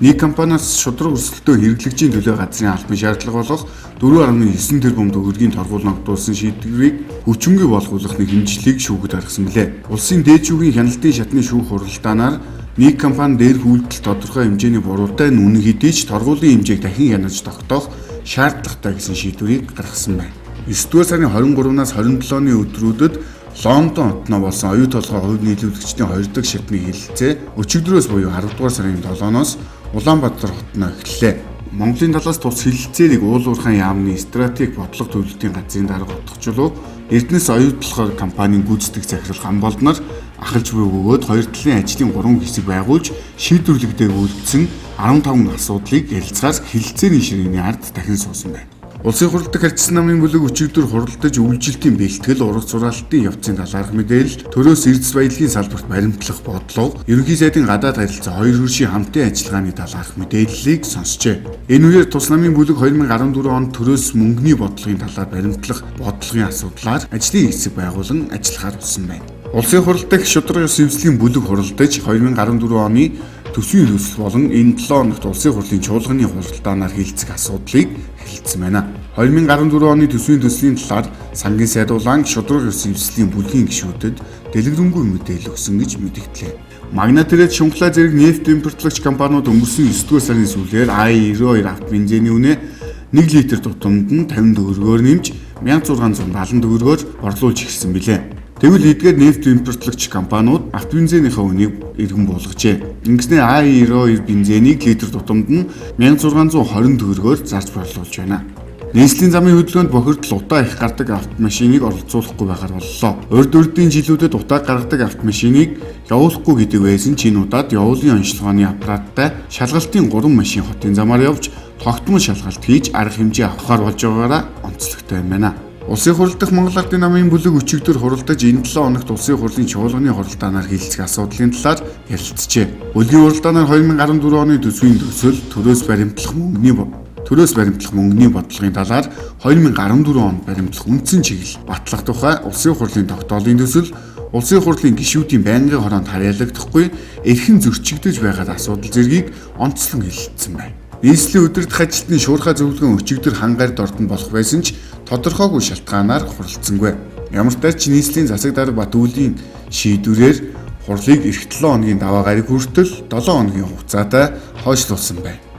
Нэг компаниас шударга өрсөлдөө хэрэглэгчийн төлөө газрын албан шаардлага болох 4.9 тэрбум төгрөгийн торгуул ногдуулсан шийдвэрийг хүчингүй болгуулах нэг хэмжлийг шүүхэд гаргасан билээ. Улсын дээд шүүхийн хяналтын шатны шүүх хуралдаанаар нэг компани дээрх үйлдэл тодорхой хэмжээний буруутай нь үнэн хэдий ч торгуулийн хэмжээг дахин хянаж тогтоох шаардлагатай гэсэн шийдвэрийг гаргасан байна. 9-р сарын 23-наас 27-ны өдрүүдэд Лондон хотноо болсон оюу толгой хувь нийлүүлэгчдийн 2 дахь шатны хэлэлцээ өчигдрөөс буюу 10-р сарын 7-ноос Улаанбаатар хотноо эхэллээ. Монголын талаас тус хэлэлцээнийг уул уурхайн яамны стратеги бодлого төлөлтийн газрын дарга отгочлоо Эрдэнэс оюу толгой компанийн гүйцэтгэх захирал Гамболд нар ахалж буй бөгөөд хоёр талын ажлын 3 хэсэг байгуулж шийдвэрлэгдээг үлдсэн 15 асуудлыг ярилцгаар хэлэлцээний ширээний ард дахин суусан байна. Улсын хурал дахь харьцсан намын бүлэг өчигдөр хуралдаж үйлжилтийн бэлтгэл, ураг зураалтын явцын талаарх мэдээлэл, төрөөс эрдэс баялагын салбарт баримтлах бодлого, ерөнхий сайдын гадаад харилцаа хоёр хөршийн хамтын ажиллагааны талаарх мэдээллийг сонсчээ. Энэ үеэр тус намын бүлэг 2014 онд төрөөс мөнгөний бодлогын талаар баримтлах бодлогын асуудлаар ажлын хэсэг байгуулан ажиллахаар болсон байна. Улсын хурал дахь шударга ёс зэвслийн бүлэг хуралдаж 2014 оны төсвийн төсөл болон энэ 7 хоногт улсын хурлын чуулганы хуралдаанаар хийлцэх асуудлыг хэлэлцсэн байна. 2014 оны төсвийн төслийн талаар сангийн сайд улаан шударга ёс зэвслийн бүлгийн гишүүдэд дэлгэрэнгүй мэдээлэл өгсөн гэж мэдгдлээ. Магна тэрээд шунхлаа зэрэг нефть импортлогч компаниуд өнгөрсөн 9-р сарын сүүлээр I-92 автобензиний үнэ 1 литр тутамд нь 50 төгрөгөөр нэмж 1670 төгрөгөөр борлуулж эхэлсэн билээ. Тэгвэл эдгээр нефть импортлогч компаниуд автобензинийхээ үнийг эргэн буулгажээ. Ингэснээр I-92 бензинийг литр тутамд нь 1620 төгрөгөөр зарж борлуулж байна. Нийслэлийн замын хөдөлгөөнд бохирдол утаа их гардаг автомашиныг оролцуулахгүй байгаар боллоо. Урд урдын жилүүдэд утаа гаргадаг автомашиныг явуулахгүй гэдэг байсан ч энэ удаад явуулын онцлогооны аппараттай шалгалтын 3 машин хотын замаар явж тогтмол шалгалт хийж арга хэмжээ авахар болж байгаагаараа онцлогтой юм байна. Улсын хурал дахь Монгол Ардын намын бүлэг өчигдөр хуралдаж энэ 7 хоногт улсын хурлын чуулганы хуралдаанаар хийлцэх асуудлын талаар ярилцжээ. Бүлгийн хуралдаанаар 2014 оны төсвийн төсөл төрөөс баримтлах мөнгөний бодлогын талаар 2014 онд баримтлах үндсэн чиглэл батлах тухай улсын хурлын тогтоолын төсөл улсын хурлын гишүүдийн байнгын хороонд харьяалагдахгүй эрхэн зөрчигдөж байгаа асуудал зэргийг онцлон хэлэлцсэн байна. Нийслэлийн удирдах ажилтны шуурхай зөвлөгөөн өчигдөр хангард ордон болох байсан ч тодорхойгүй шалтгаанаар хуралдсангүй. Ямар ч тач нийслэлийн засаг дарга Батүлийн шийдвэрээр хурлыг эх 7 хоногийн даваа гараг хүртэл 7 хоногийн хугацаатай хойшлуулсан байна.